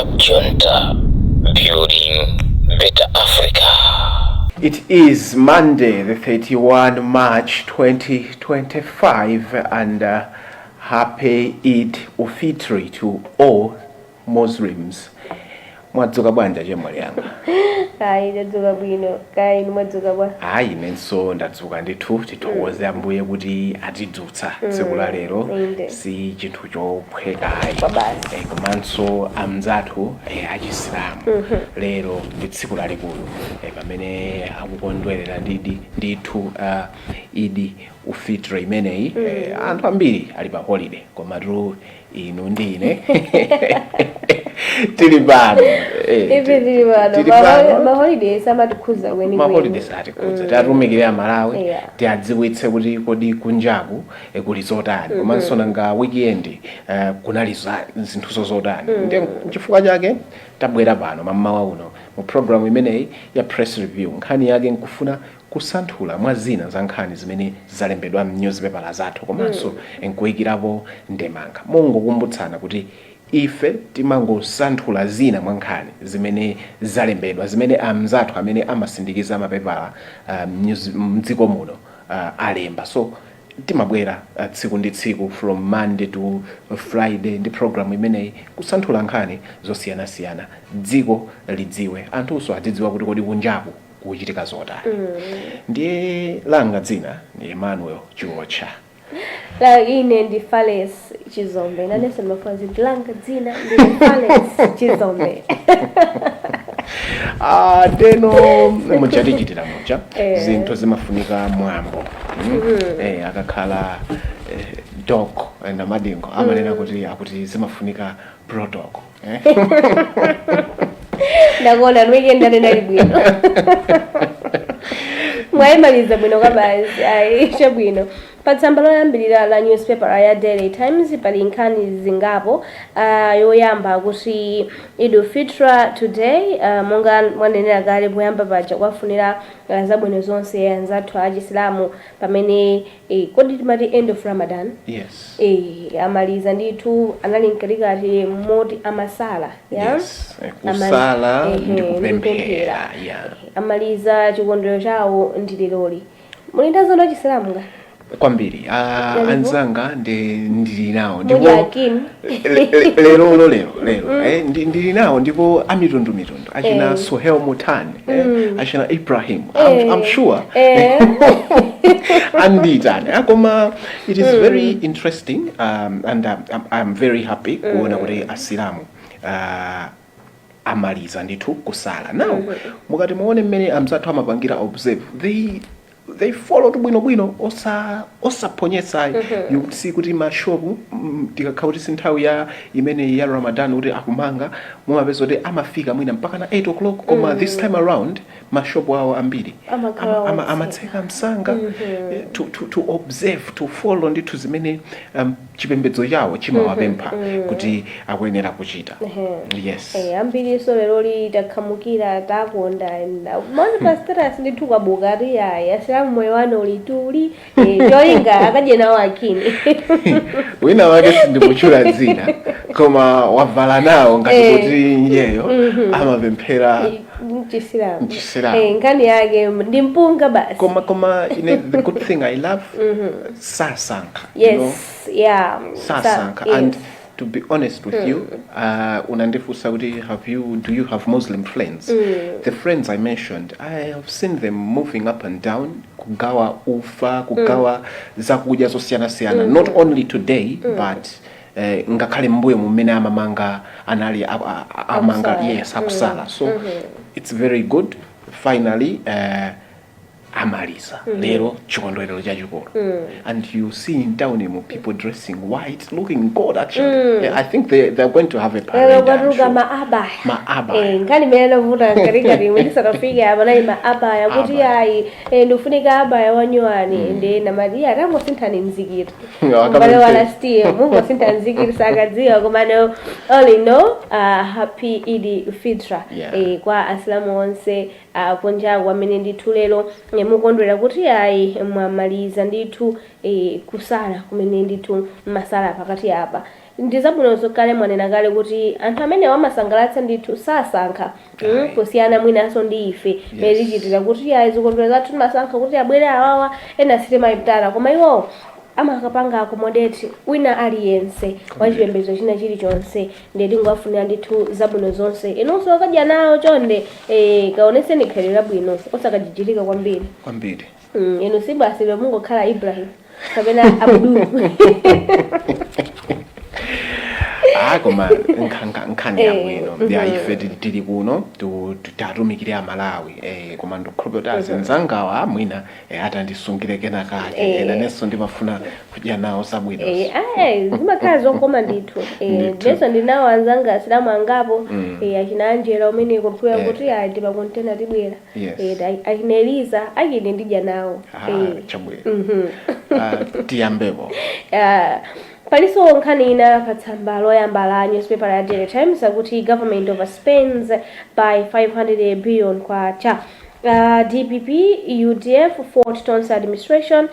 Cab Junta, building better Africa. It is Monday, the 31 March 2025, and happy Eid ul-Fitr to all Muslims. Mwadzuka bwanji, chemwali yanga? Ayi, ndadzuka bwino. Kaya inu, mwadzuka bwa? Ayi, inenso ndadzuka ndithu. Tithokoze Ambuye kuti atidzutsa tsiku la lero. Si chinthu chophwekayi. Kwabasi. Komanso amzathu achisilamu, lero ndi tsiku lalikulu pamene akukondwerera ndidi ndithu Idi ul-Fitr imeneyi. Anthu ambiri ali pa holiday, komatu inu ndi ine tili pano. Ife tili pano. Tili pano. Maholiday samatikhuza kwenikweni. Maholiday satikhudza. Tiatumikire Amalawi, tiadziwitse kuti kodi kunjaku kuli zotani, komanso nanga weekend kunali zinthuzo zotani. Ndiye chifukwa chake tabwera pano mammawa uno mu program imeneyi ya Press Review. Nkhani yake nkufuna kusanthula mwa zina za nkhani zimene zalembedwa mnewspaper zathu, komanso nkuyikirapo ndemanga. Mongokumbutsana kuti ife timangosanthula zina mwa nkhani zimene zalembedwa, zimene amzathu amene amasindikiza mapepala mdziko muno alemba. So timabwera tsiku ndi tsiku, from Monday to Friday, ndi program imeneyi, kusanthula nkhani zosiyanasiyana, dziko lidziwe, anthunso adzidziwa kuti kodi kunjaku kuchitika zotani. Ndiye langa dzina ndi Emmanuel Chiotcha. La ine ndi Fales Chizombe. Nanenso ndimafuna ziti langa dzina ndi Fales Chizombe. Ah, ndeno muchatichitira mucha. Zinthu zimafunika mwambo. Akakhala Doc Namadingo amanena kuti akuti zimafunika protocol, eh? Ndakuona weekend anenali bwino, mwayimaliza bwino kwabasi. Ayi, chabwino. Pa tsamba loyambirira la newspaper ya Daily Times pali nkhani zingapo. Yoyamba kuti Idul Fitra today. Monga mwanenera kale poyamba paja, kwafunira zabwino zonse anzathu achisilamu pamene kodi timati end of Ramadan? Yes. Amaliza ndithu, anali mkatikati moti amasala ya Yes, kusala ndi kupemphera. Kupemphera. Yeah. Amaliza chikondwerero chawo ndi leroli. Muli ndi anzanu achisilamu nga? Kwambiri. Yalipo? Anzanga ndi ndili nawo. Muli akini? Lero lero lero ndili nawo, ndipo amitundu mitundu, achina Suhel Mutan, achina Ibrahim. I'm sure andiyitane. Koma it is very interesting and I'm very happy kuona kuti asilamu amaliza ndithu kusala. Now mukati muone mmene amzathu amapangira observe, they follow bwinobwino, osaphonyetsa. You would see kuti mashopu tikakhala kuti si nthawi ya imeneyi ya Ramadan kuti akumanga, mumapeza kuti amafika mwina mpaka na 8 o'clock, koma this time around mashopu awo ambiri Amakhala otseka. Amatseka msanga to observe, to follow ndithu zimene chipembedzo chawo chimawapempha kuti akuyenera kuchita. Yes. Ambiriso lero takhamukira, takonda maona pa status ndithu kwabuka ati ayi, asilamu moyo wanu uli tuli, cholinga akadye nawo akini. Wina wake sindimutchula dzina, koma wavala nawo ngati kuti iyeyo amapemphera mchisilamu. Mchisilamu. Nkhani yake ndi mpunga basi. Koma ine the good thing I love, sasankha, you know? Sasankha. And to be honest with you, unandifunsa kuti have you do you have Muslim friends? The friends I mentioned, I have seen them moving up and down, kugawa ufa, kugawa zakudya zosiyanasiyana, not only today but ngakhale mbuyo mumene amamanga anali amanga. Akusala. Yes, akusala. So it's very good. Finally amaliza lero chikondwerero chachikulu, and you see in town imo people dressing white, looking good actually. Yeah, I think they're going to have a parade, Lero I'm kwatuluka sure. maabaya. Maabaya. Nkhani imene anavuta mkatikati imwe ndisatafike apa nali maabaya kuti Abaya. ayi, ndikufunika abaya wanyuwani, ndi namati iye atangosinthani mzikiti. Akamve. Mbale wa last year mungosintha mzikiti sakadziwa. Komano all in all, happy Eid Fitra kwa asilamu onse kunjaku amene ndithu lero Mukondwera kuti ayi, mwamaliza ndithu kusala kumene ndithu masala pakati apa. Ndi zabwino kale, mwanena kale kuti anthu amene wamasangalatsa ndithu sasankha, kusiyana mwinanso ndi ife mene tichitira kuti ayi, zikondwerero zathu timasankha kuti abwere awawa, ena sitimayitana, koma iwowo amakapanga accommodate wina aliyense wa chipembedzo china chilichonse. Ndiye tingowafunira ndithu zabwino zonse. Inunso akadya nawo, chonde kaoneseni khalidwe labwino, osakajijitika kwambiri. Kwambiri. Inu si basi lero mungokhala Ibrahim kapena Abdul. Ah, koma nkhani yabwino ya ife tili kuno tatumikire Amalawi, koma ndikukhulupirira kuti azinzangawa mwina atandisungire kenakake. Nanenso ndimafuna kudya nawo zabwino. Ayi, zimakhala zokoma ndithu. Ndithu. Ndiso ndinawo anzanga Asilamu angapo, achina Angela umeneko kuya kuti ayi, timakontena tibwera. Achina Eliza achine ndidya nawo. Ah, chabwino. Ah, tiyambepo. Ah, palinso nkhani ina pa tsamba loyamba la newspaper ya Daily Times, akuti government overspends by 500 billion kwacha. DPP, UDF fault Tonse administration.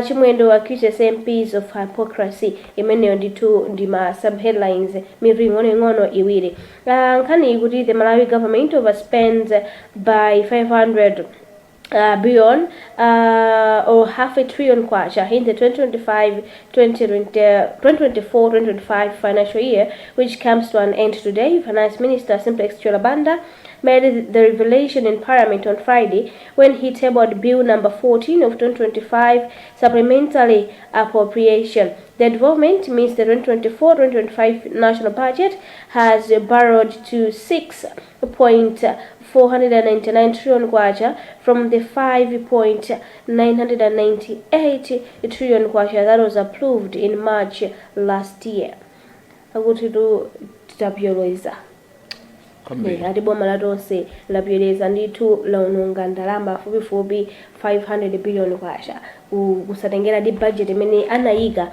Chimwendo accuses MPs of hypocrisy. Imeneyo ndithu ndi ma subheadlines, mitu ing'onoing'ono iwiri. Nkhani ikuti the Malawi government overspends by 500 billion or half a trillion kwacha in the 2025 2024-2025 financial year, which comes to an end today. Finance Minister Simplex Chithyola Banda made the revelation in Parliament on Friday when he tabled Bill number 14 of 2025 supplementary appropriation. The development means the 2024-2025 national budget has borrowed to 6.499 trillion kwacha from the 5.998 trillion kwacha that was approved in March last year. Akuti tu titapyoleza. Kwambiri. Ati boma latonse lapyoleza ndithu, laononga ndalama fupifupi 500 billion kwacha, kusatengera ndi budget imene anayika,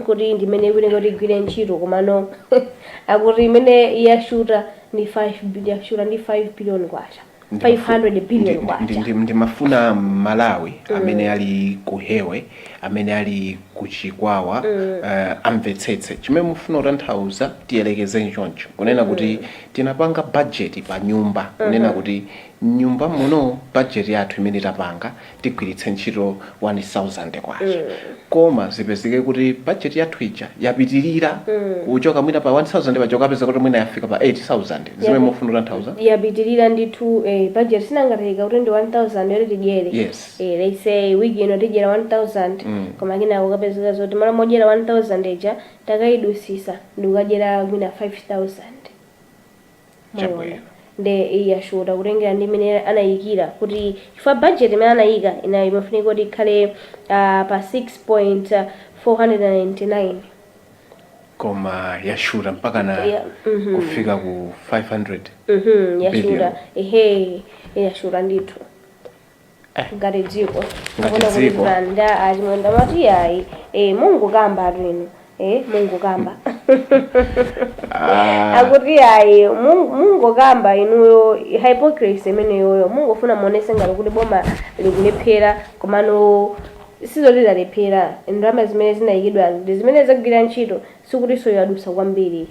kuti ndimene ikuyenera kuti igwire ntchito, komano akuti imene yashuta ndi 5 yashuta ndi 5 billion kwacha, 500 billion kwacha. Ndimafuna Malawi amene ali kuhewe, amene ali kuchikwawa, amvetsetse chimene mufuna kutanthauza. Tiyelekeze choncho, kunena kuti tinapanga budget pa nyumba, kunena kuti nyumba muno budget yathu imene tapanga tigwiritse ntchito 1000 kwacha, koma zipezeke kuti budget yathu ija yapitirira kuchoka mwina pa 1000 paja, ukapeza kuti mwina yafika pa 8000. Zimene mufuna kutanthauza. Yapitirira ndithu. Budget sinangateka kuti ndi 1000 yoti tidyere. Let's say wiki ino tidyera 1000, koma kenako kapezeka zoti malo modyera 1000 ija takayidusisa ndikukadyera mwina 5000. Chabwino. Nde yashuta kutengera ndi imene anayikira, kuti chifukwa budget imene anayika inayo imafunika kuti ikhale pa 6.499. Koma yashuta mpaka na Yeah. kufika ku 500 Yashuta. billion. Ehe, yashuta ndithu. Ngati dziko. Ngati Akuona kuti dziko. Panda achimwenda mati ayi, Mungu kamba atu inu, Mungu kamba. Ah, Akuti ayi, Mungu kamba inuyo, hypocrisy imeneyoyo mungofuna muonese ngati kuti boma likulephera, komano sizoti lalephera. Ndalama zimene zinayikidwa ndi zimene zagwira ntchito, sikutinso yadusa kwambiri.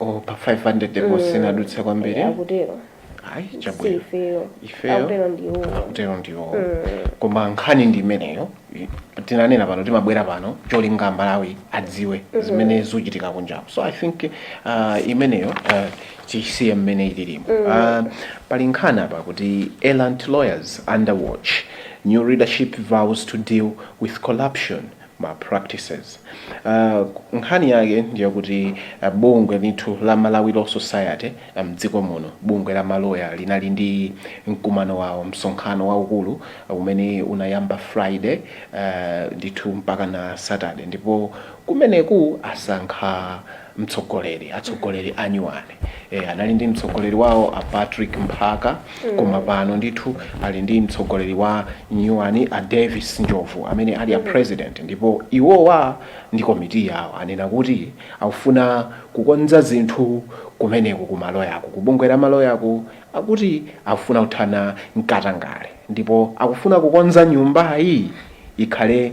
Oh, pa 500 mm. Sinadutse kwambiri. Akutero. Ayi, Si chabwino. Ifeyo. Ifeyo. Akutero ndiwo. Akutero ndiwo, koma nkhani ndi imeneyo. Tinanena pano, timabwera pano cholinga Malawi adziwe zimene zikuchitika kunjaku, so I think imeneyo tisiye mmene ililimo. Pali nkhani apa kuti errant lawyers under watch, new leadership vows to deal with corruption malpractices. Nkhani yake ndiyakuti bungwe ndithu la Malawi Law Society mdziko muno, bungwe la maloya, linali ndi mkumano wawo, msonkhano waukulu umene unayamba Friday ndithu mpaka na Saturday, ndipo kumeneku asankha mtsogoleri, atsogoleri anyuwani. Anali ndi mtsogoleri wawo a Patrick Mphaka, koma pano ndithu ali ndi mtsogoleri wa nyuwani, a Davis Njovu, amene ali a president. Ndipo iwowa ndi komiti yawo anena kuti akufuna kukonza zinthu kumeneko kumaloyako, kubungwe la maloyako. Akuti akufuna kuthana mkatangale ndipo akufuna kukonza nyumbayi ikhale,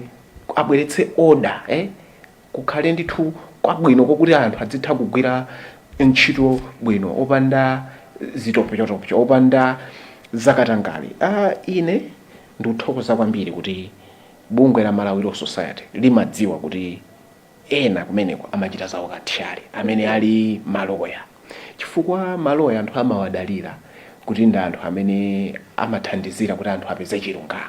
abweretse order, kukhale ndithu kwabwino kokuti anthu adzitha kugwira ntchito bwino opanda zitopyotopyo, opanda zakatangale. Ine ndikuthokoza kwambiri kuti bungwe la Malawi Law Society limadziwa kuti ena kumeneko amachita zawo kathyali amene ali maloya, chifukwa maloya anthu amawadalira kuti ndi anthu amene amathandizira kuti anthu apeze chilungamo.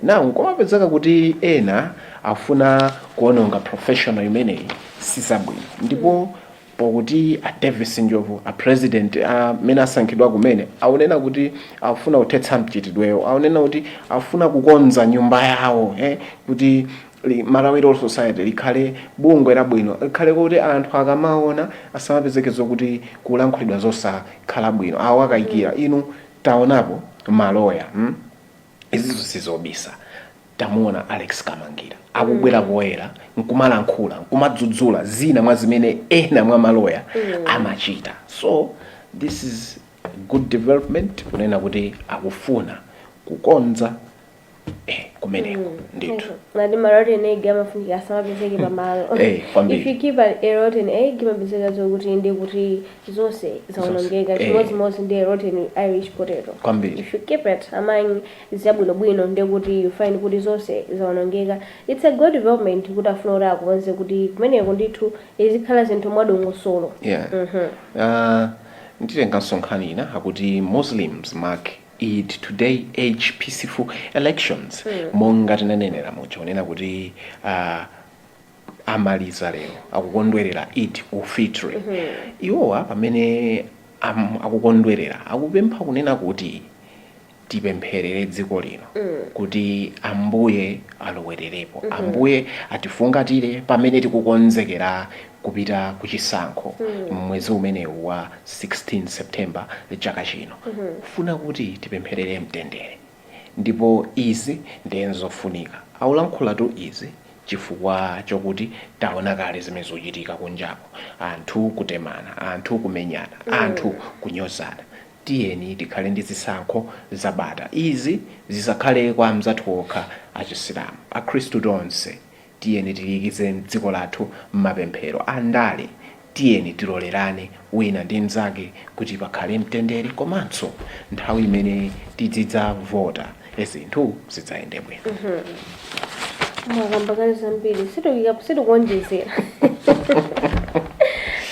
Nawo nkomapezeka kuti ena afuna kuononga professional imeneyi, sizabwino. Ndipo pokuti a Davis Njovu, a president amene asankhidwa kumene, akunena kuti afuna kuthetsa mchitidweyo, akunena kuti afuna kukonza nyumba yawo, kuti Malawi Law Society likhale bungwe labwino, likhale kuti anthu akamaona asamapezeke kuti kulankhulidwa zosakhala bwino, awo akayikira. Inu, taonapo maloya, Izizo sizobisa. Tamuona Alex Kamangira akubwera poyera nkumalankhula, nkumadzudzula zina mwa zimene ena mwa maloya amachita. So this is good development, kunena kuti akufuna kukonza kumeneko ndithu. Ngati ma rotten egg amafunika asamapezeke pamalo. Kwambiri. If you keep a rotten egg, imapezeka zokuti ndi kuti zonse zawonongeka. Chimodzimodzi ndi a rotten Irish potato. Kwambiri. If you keep it among zabwinobwino, ndi kuti you find kuti zonse zawonongeka. It's a good development kuti afuna kuti akonze kuti kumeneko ndithu izikhala zinthu mwadongosolo. Yeah. Nditenganso nkhani ina, akuti Muslims mark Eid today, urge peaceful elections. Monga tinanenera muja, kunena kuti amaliza lero, akukondwerera Eid ul-Fitr. Iwowa pamene akukondwerera akupempha kunena kuti tipempherere dziko lino kuti Ambuye alowererepo, Ambuye atifungatire pamene tikukonzekera kupita kuchisankho mwezi umenewu wa 16 September chaka chino. Kufuna kuti tipempherere mtendere, ndipo izi ndiye zofunika. Akulankhulatu izi chifukwa chokuti taona kale zimene zikuchitika kunjako, anthu kutemana, anthu kumenyana, anthu kunyozana. Tiyeni tikhale ndi zisankho zabata. Izi zisakhale kwa amzathu okha Achisilamu, Akhristu tonse tiyeni tiliyikize dziko lathu m'mapemphero. Andale, tiyeni tilolerane wina ndi mnzake kuti pakhale mtendere, komanso nthawi imene tidzidzavota zinthu zidzayende bwino. Mwakamba kale zambiri, situkuonjezera.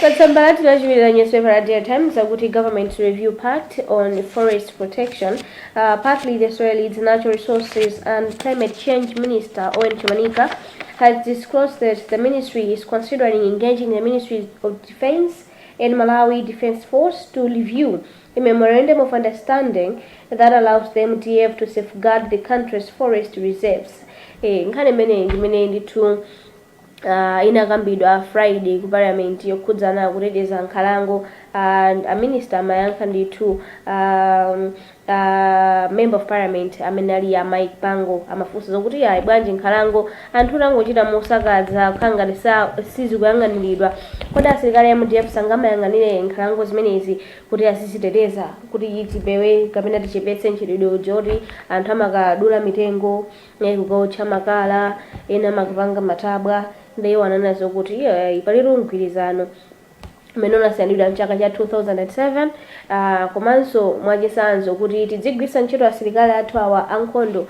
Patsamba lathu lachiwiri la newspaper la Daily Times akuti government review pact on forest protection. Partly the story leads, Natural Resources and Climate Change Minister Owen Chomanika has disclosed that the ministry is considering engaging the Ministry of Defense and Malawi Defense Force to review a memorandum of understanding that allows the MDF to safeguard the country's forest reserves. Nkhani imeneyi ndimene ndithu inakambidwa Friday ku Parliament yokhudzana kuteteza nkhalango. A minister amayankha ndithu member of parliament amene ali a Mike Bango, amafunsa zokuti ayi, bwanji nkhalango anthu tangochita mosakaza, kukhala ngati sizikuyang'aniridwa? Kodi asilikali a MDF sangamayang'anire nkhalango zimenezi kuti aziziteteza, kuti tipewe kapena tichepetse mchitidwe uja oti anthu amakadula mitengo, kukaotcha makala, ena amakapanga matabwa? Ndiye anena zokuti palitu mgwirizano umene unasayinidwa mchaka cha 2007, komanso mwachitsanzo kuti tidzigwiritsa ntchito asilikali athu awa ankhondo,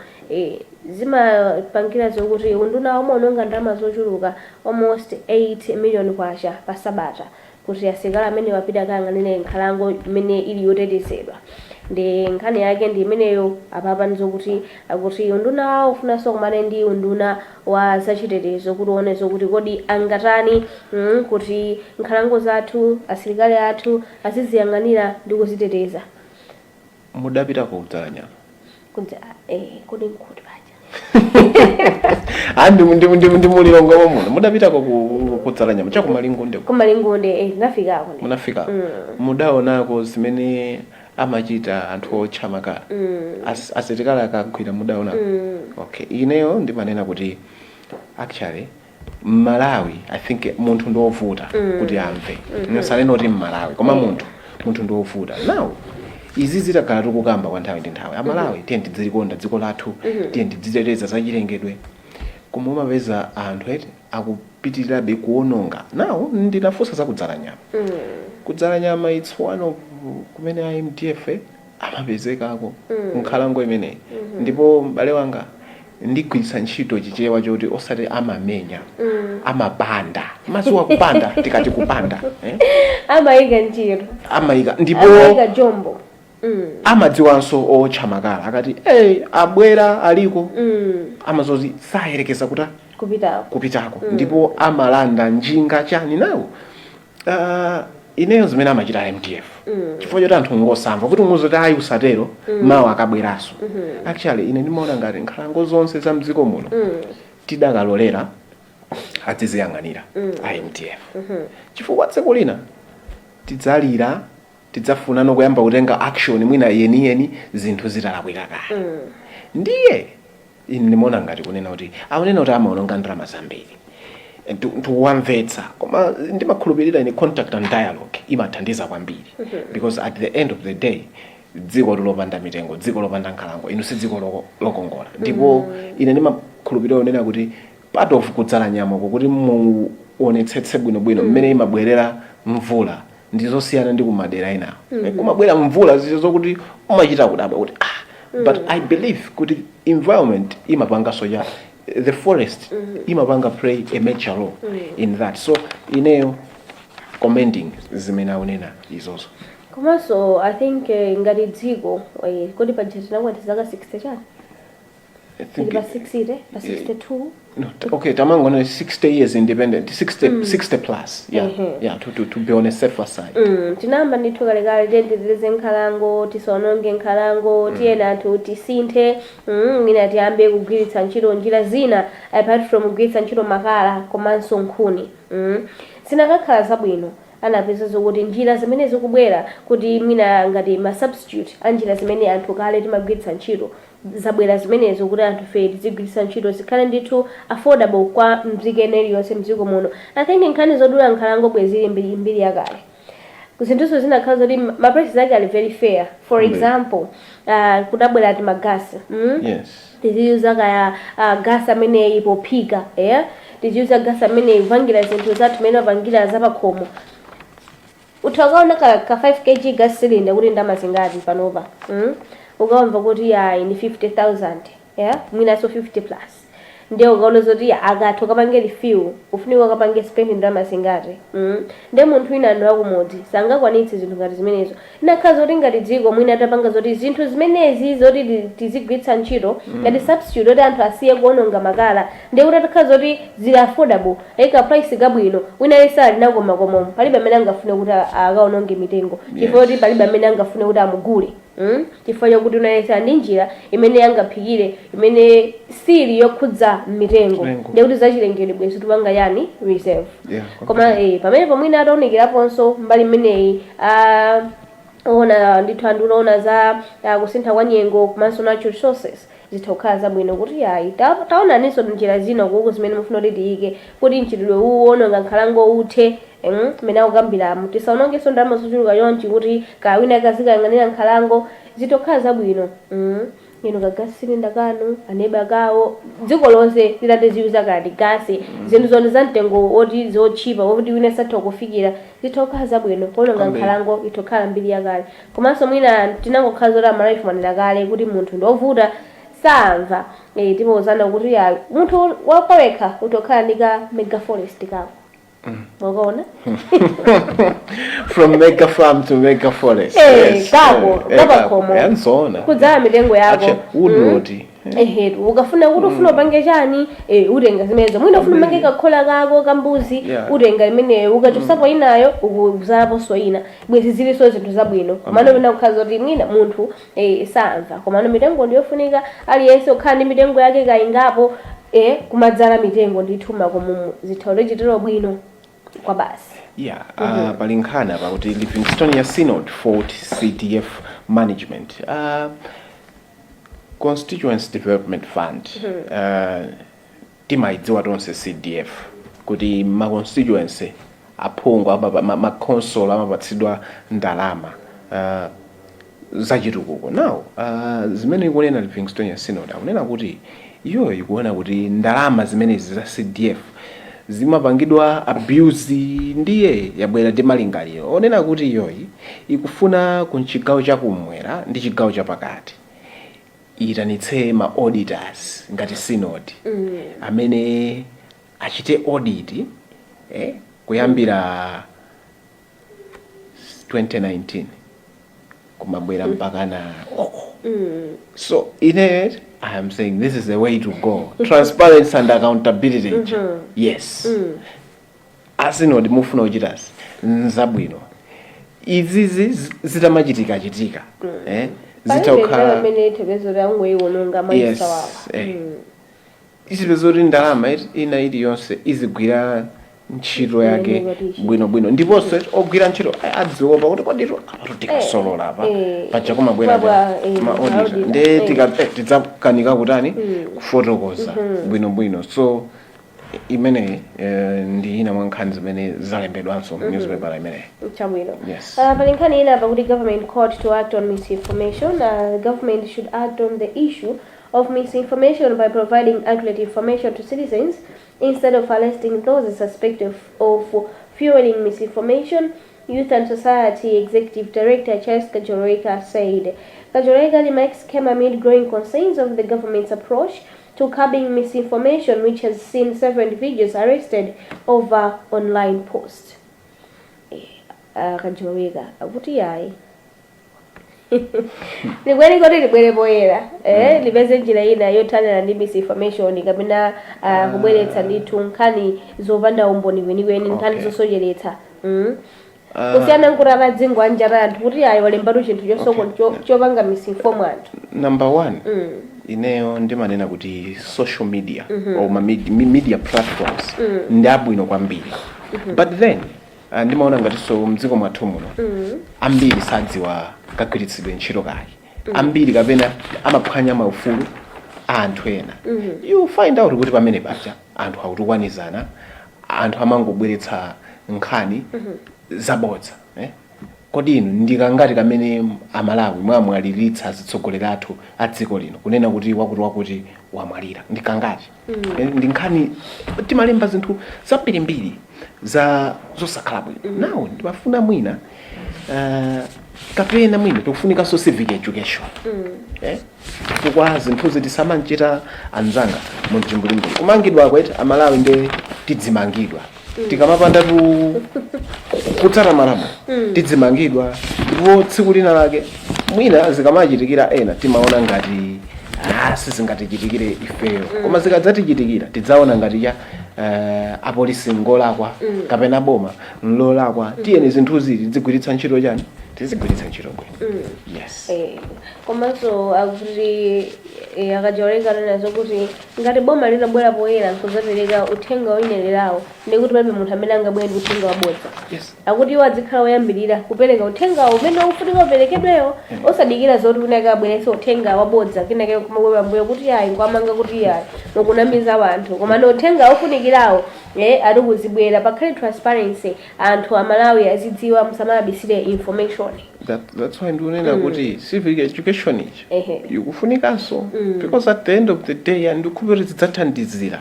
zimapangira zokuti unduna umaononga ndalama zochuluka, almost 8 million kwacha pa sabata, kuti asilikali amene wapita akayang'anire nkhalango imene ili yotetezedwa. Ndi nkhani yake ndi imeneyo. Apapa ndizokuti akuti unduna wawo ufunanso kumane ndi unduna wa zachitetezo kuti uone zokuti kodi angatani kuti nkhalango zathu asilikali athu aziziyang'anira ndi kuziteteza. Mudapita ku Dzalanyama? Kuti kodi nkuti paja? Ah, ndi mulilongwe muno mudapitako kudzala nyama chakumalingunde? Kumalingunde, eh, tinafikako ndi. Munafika, mudaonako zimene amachita anthu otcha makala? Asilikali akagwira, mudaonako? Okay, ineyo ndimanena kuti actually Mmalawi, I think munthu ndiovuta kuti amve. Sanena kuti Mmalawi, koma munthu ndiovuta. Now izi zitakhala tikukamba kwa nthawi ndi nthawi, Amalawi tiye tidzilikonda dziko lathu, tiye tidziteteza zachilengedwe, koma umapeza anthu eti akupitirirabe kuononga. Now ndinafunsa za kudzala nyama. Kudzala nyama, it's one of kumene iMDF amapezekako, nkhalango imeneyi. Ndipo m'bale wanga, ndigwiritsa ntchito Chichewa choti osati amamenya, amapanda mazuwa kupanda, tikati kupanda, eh? Amayika ntchito. Amayika ndipo Amayika jombo. Amadziwanso otcha makala akati, "Hey, abwera aliko," amazoti sayerekeza kuta kupitako. Kupitako. Ndipo amalanda njinga chani nawo. Ineyo zimene amachita MDF, chifukwa choti anthu ngosamva kuti umuzoti ayi usatero, mawu akabweranso. Actually ine ndimaona ngati nkhalango zonse za mdziko muno tidakalolera adziziyang'anira iMDF, chifukwa tsiku lina tidzalira, tidzafuna nokuyamba kutenga action mwina yeniyeni zinthu zitalakwika kale. Ndiye ine ndimaona ngati kunena kuti akunena kuti amaononga ndalama zambiri, ndikuwamvetsa, koma ndimakhulupirira ine contact and dialogue imathandiza kwambiri, because at the end of the day dziko lopanda mitengo, dziko lopanda nkhalango, inu si dziko lokongola. Ndipo ine ndimakhulupirira kunena kuti part of kudzala nyama kuti muonetsetse bwinobwino mmene imabwerera mvula ndizosiyana ndi kumadera enawo. Kumabwera mvula zizo zokuti umachita kudabwa kuti ah, but I believe kuti environment imapanganso ya the forest imapanga play a major role in that. So ineyo commending zimene akunena izozo. Komanso I think ngati dziko, kodi paja tinakwanitsa zaka 60 chani? I think Ili pa 60, pa 62. No, okay, tamangona 60 years independent, 60, 60 plus, yeah. Yeah, to be on a safer side. Tinayamba ndithu kalekale, tiye titeteze nkhalango, tisaononge nkhalango, tiyeni anthu tisinthe, mwina tiyambe kugwiritsa ntchito njira zina apart from kugwiritsa ntchito makala komanso nkhuni. Zinakakhala zabwino anapeza zokuti njira zimene zikubwera kuti mwina ngati ma substitute a njira zimene anthu kale timagwiritsa ntchito zabwera zimenezo, kuti anthu fe tizigwiritsa ntchito, zikhale ndithu affordable kwa mdziko ena iliyonse mdziko muno. I think nkhani zodula nkhalango bwezili mbiri mbiri yakale, zinthuzo zinakhala zoti ma prices ake ali very fair. For example, kudabwera ti magasi? Yes. Tiziyuza kaya gas ameneyi pophika, yeah? Tiziyuza gas ameneyi kupangira zinthu zathu mene apangira zapakhomo. Utha ukaona ka 5 kg gas cylinder kuti ndalama zingati panopa? Ukaomva kuti ayi ni 50,000, yeah, mwinaso 50 plus. Ndiye ukaona zoti akathu kapange refill ufunika kapange spend ndalama zingati? Ndiye munthu wina ando akumudzi sangakwanitse zinthu ngati zimenezo. Inakhala zoti ngati dziko mwina atapanga zoti zinthu zimenezi zoti tizigwiritsa ntchito ngati substitute oti anthu asiye kuononga makala, ndiye kuti atakhala zoti zili affordable, ayika price kabwino, wina aliyense ali nako makomomo, palibe amene angafune kuti akaononge mitengo, chifukwa kuti palibe amene angafune kuti amugule? Chifukwa chokuti unayesa ndi njira imene angaphikire imene sili yokhudza mitengo. Mitengo. Ndiye kuti zachilengedwe bwezi tupanga yani reserve. Koma pamene pomwina ataonekeraponso mbali imeneyi, ona ndithu anthu unaona za kusintha kwa nyengo komanso natural resources, zitha kukhala zabwino kuti ayi taonaninso njira zina kuku zimene mufuna kuti tiyike kuti mchitidwe uwu wononga nkhalango uthe, mmene akukambiramo, tisaonongenso ndalama zochuluka chonchi kuti kawina kazikayang'anira nkhalango. Zitokhala zabwino. Inu ka gas cylinder kanu, aneba kawo, dziko lonse litatiziuza kati gasi, zinthu zone za mtengo woti zotchipa woti wina satha kufikira, zitokhala zabwino. Kuononga Kwambiri. nkhalango itokhala mbiri yakale, komanso mwina tinangokhala zoti Amalawi fumanira kale kuti munthu ndiovuta, samva. Timauzana kuti ya munthu wapawekha utokhala ndi ka mega forest kako, mwakaona? From mega farm to mega forest. Eh, kako, kapakhomo. Kako. Yanzona. Kudzala mitengo yako. Actually, woodrot. Ehetu, ukafuna kuti ufuna upange chani, utenga zimenezo. Mwina ufuna umange kakhola kako kambuzi, utenga imeneyo, ukachosapo inayo ukuzalaponso ina, bwezi zilinso zinthu zabwino. Komano mwina kukhala zoti mwina munthu samva. Komano mitengo ndiyofunika, aliyense kukhala ndi mitengo yake kayingapo. Kumadzala mitengo ndithu makomomo, zitha kuchitira bwino kwa basi. Yeah, pali nkhani apa kuti Livingstonia Synod fault CDF management, Constituency Development Fund. Timayidziwa tonse CDF kuti ma constituency, aphungu, ma council amapatsidwa ndalama zachitukuko. Now, zimene ikunena Livingstonia Synod, akunena kuti iyoyo ikuona kuti ndalama zimenezi za CDF zimapangidwa abuse, ndiye yabwera ndi malingaliro onena kuti iyoyi ikufuna ku chigawo chakumwera ndi chigawo chapakati iyitanitse ma auditors ngati synod amene achite audit kuyambira 2019 kumabwera mpaka na oko. So in it I am saying this is the way to go, transparency and accountability. Yes, a synod mufuna kuchitasi nzabwino. Izizi zitamachitika chitika, zitokhala Amene ithepezoti angoyiwononga mwayisawawa. Izipeza kuti ndalama ina iliyonse izigwira ntchito yake Imene. bwinobwino, ndiponso ogwira ntchito adziopa kuti koditu apatu tikasolola apa paja kumabwera Kubabwa, ma auditor. Auditor, Nde tidzakanika kutani, kufotokoza bwinobwino. So imeneyi ndi ina mwa nkhani zimene zalembedwanso mu newspaper imeneyi. Chabwino. Yes. Pali nkhani ina pakuti government called to act on misinformation. The government should act on the issue of misinformation by providing accurate information to citizens instead of arresting those suspected of fueling misinformation, Youth and Society Executive Director Charles Kajoloweka said. Kajoloweka remarks came amid growing concerns of the government's approach to curbing misinformation, which has seen several individuals arrested over online posts. Kajoloweka akuti yayi, libwere koti libwere poyera, lipeze njira ina yothanira ndi misinformation kapena kubweretsa ndithu nkhani zopanda umboni kwenikweni, nkhani zosocheretsa. Kusiyana nkuti atadzingo anjata anthu kuti ayi, walembatu chinthu chopanga misinform anthu. Number one, ineyo ndimanena kuti social media or ma media platforms ndi abwino kwambiri, but then ndimaona ngatinso mdziko mwathu muno ambiri sadziwa kagwiritsidwe ntchito kake, ambiri kapena amaphwanya maufulu a anthu ena. You find out kuti pamene paja anthu akutukwanizana, anthu amangobweretsa nkhani zabodza, eh? Kodi inu, ndikangati kamene Amalawi mwamwaliritsa atsogoleri athu a dziko lino, kunena kuti wakuti wakuti wamwalira? Ndikangati? Ndi nkhani timalemba zinthu zambirimbiri za zosakhala bwino. Nawo ndimafuna mwina kapena mwina tikufunikanso civic education, chifukwa zinthuzi tisamanchita anzanga mumchimbulimbuli kumangidwa kweti Amalawi nde tidzimangidwa tikamapanda tu kutsata malamulo, tidzimangidwa. Ndipo tsiku lina lake mwina zikamachitikira ena timaona ngati sizingatichitikire ifeyo, koma zikadzatichitikira tidzaona ngati cha apolisi ngolakwa kapena boma nlolakwa. Tiyeni zinthuzi tidzigwiritsa ntchito chani, tizigwiritsa ntchito bwino. Yes. Komanso akuti akajoleka nazo kuti ngati boma litabwera poyera nkuzapereka uthenga woyenererawo, ndikuti palibe munthu amene angabwere ndi uthenga wabodza. Akuti iwo adzikhala oyambirira kupereka uthengawo umene ufunika uperekedweyo, osadikira zoti kunake abweretse uthenga wabodza, kenake kumabwera mbuyo kuti ayi, nkwamanga kuti ayi, mukunamiza anthu. Koma ndi uthenga ofunikirawo ati kuzibwera, pakhale transparency, anthu Amalawi azidziwa, musamabisire information. That's why ndikunena kuti civic education ichi ikufunikanso, because at the end of the day ndikukhulupirira zidzathandizira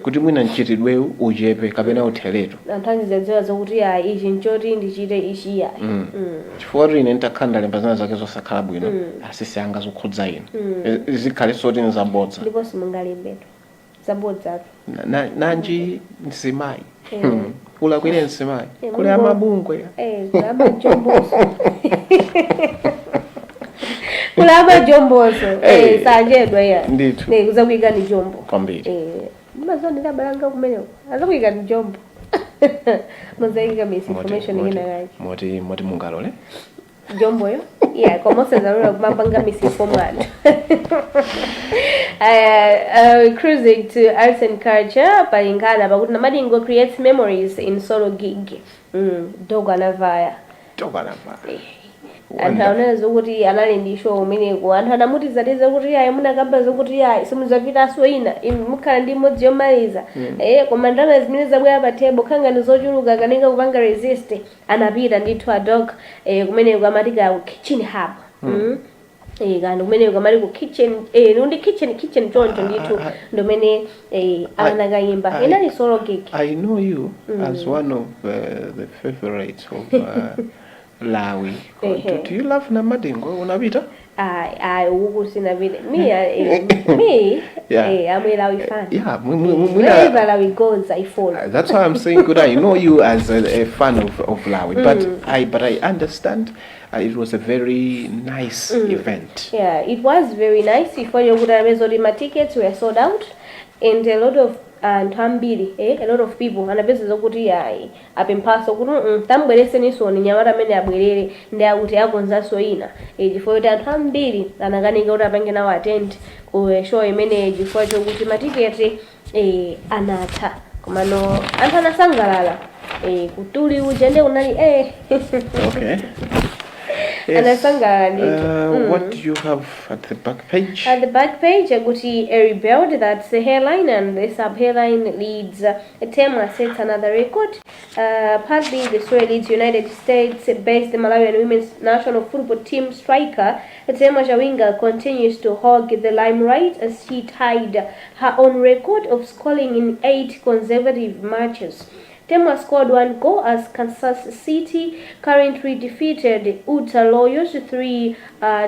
kuti mwina mchitidwewu uchepe kapena utheretu. Anthu azidziwa zokuti ayi, ichi nchoti ndichite ichi, ayi. Chifukwa kuti ine nditakhala ndalemba zina zake zosakhala bwino, asisi anga zokhudza ine, zikhale soti nzabodza. Ndipo simungalembetu zabodzatu. Nanji mzimayi, ulakwire mzimayi, kuli amabungwe. Kulama jomboso, kulama jomboso. Sanjedwa ya. Ndithu. Kuzakuyika ni jombo. Kwambiri. Mazonera balanga kumeneko azakuyika ni jombo, muzayika misinformation ina yake. Moti mungalole? Jomboyo, yeah, koma osazalula kumapanga misinform anthu. Cruising to arts and culture, palingana pakuti Namadingo creates memories in solo gig. Dogo anavaya. Tokanava. Anthu aonera zokuti anali ndi show umeneko, anthu anamutizatiza kuti ayi, munakamba zokuti ayi, simuzapitanso ina, inu mukhala ndi imodzi yomaliza, koma ndalama zimene zabwera pa table khangani zochuluka, kaninga kupanga resist. Anapita ndithu a dog, kumeneko amati ka Kitchen Hub. Kandi kumeneko amati ku kitchen, ndi kitchen choncho ndithu, ndomene anakayimba. Inali solo gig. I know you as one of the favorites of Lawi. Do you love Namadingo? Unapita? Ayi, ayi, uku sinapite. Me, I'm a Lawi fan. Yeah, Wherever Lawi goes, I follow. That's why I'm saying good. I know you as a fan of Lawi, but I understand it was a very nice event. Yeah, it was very nice. Ifo yokuti anapeza kuti ma tickets were sold out and a lot of anthu ambiri, a lot of people anapeza zokuti ayi, apemphaso kuti tambwereseninso ni nyamata amene abwerere, ndi akuti akonzanso ina, chifukwa choti anthu ambiri anakanika kuti apange nawo attend ku show imeneyi chifukwa chokuti matiketi anatha. Komano anthu anasangalala, kutuli uja ndi kunali. Okay. Anasangalala ndithu. What do you have at the back page? At the back page, akuti a rebuild, that's the headline, and the sub-headline leads, Temwa sets another record. Partly the story leads United States-based Malawian women's national football team striker Temwa Chawinga continues to hog the limelight as she tied her own record of scoring in 8 consecutive matches. Temwa scored one goal as Kansas City currently defeated Utah Loyals 3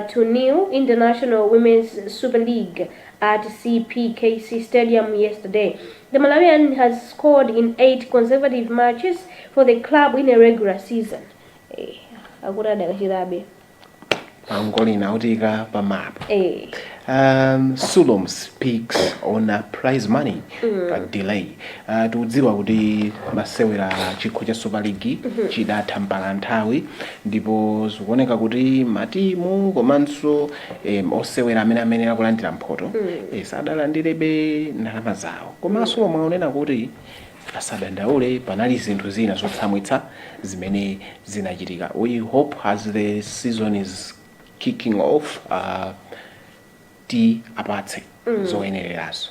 to nil in the National Women's Super League at CPKC Stadium yesterday. The Malawian has scored in 8 consecutive matches for the club in a regular season. Akuti adakachitabe. Pangolina utika pa map. Eh. Sulom speaks on prize money delay. Tikudziwa kuti masewera chikho cha Super League chidatha mpaka nthawi, ndipo zikuoneka kuti matimu komanso osewera amene amenera kulandira mphoto sadalandirebe ndalama zawo. Komanso lomwe aonena kuti asadandaule, panali zinthu zina zotsamwitsa zimene zinachitika. We hope as the season is kicking off, ti apatse zoyenererazo.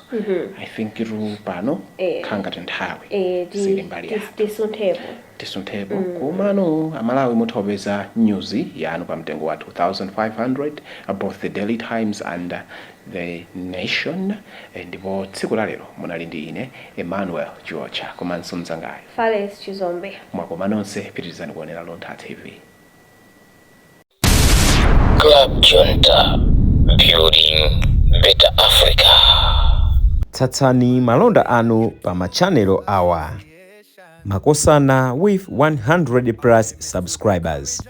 I think itu pano khangati nthawi sili mbali yake. Tisunthepo. Tisunthepo. Komano Amalawi, mutha kupeza news yanu pa mtengo wa 2500, both the Daily Times and the Nation. Ndipo tsiku la lero munali ndi ine Emmanuel George komanso mzangayo Fales Chizombe. Mwakoma nonse, pitirizani kuonera Luntha TV. Club Junta, building better Africa. Tsatsani malonda anu pa machanelo awa: Makosana with 100 plus subscribers,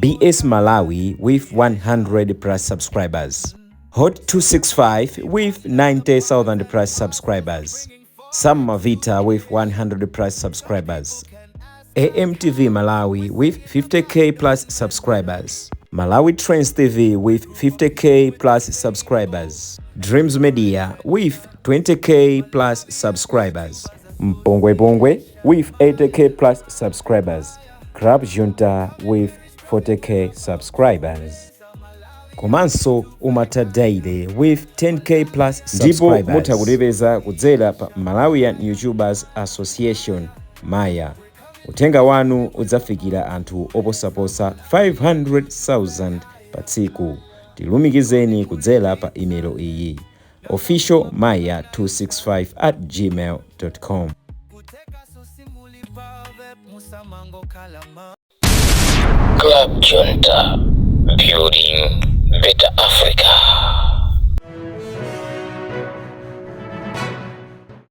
BS Malawi with 100 plus subscribers, Hot 265 with 90,000 plus subscribers, Sam Mavita with 100 plus subscribers, AMTV Malawi with 50K plus subscribers, Malawi Trends TV with 50K plus subscribers, Dreams Media with 20K plus subscribers, Mpongwe Pongwe with 80K plus subscribers, Club Junta with 40K subscribers. Komanso Umata Daily with 10K plus. Ndipo mutha kutipeza kudzera pa Malawian YouTubers Association, Maya. Uthenga wanu udzafikira anthu oposaposa 500,000 pa tsiku. Tilumikizeni kudzera pa imelo iyi: officialmaya265 at gmail com. Kuteeka musamango kalama. Club Junta, building better Africa.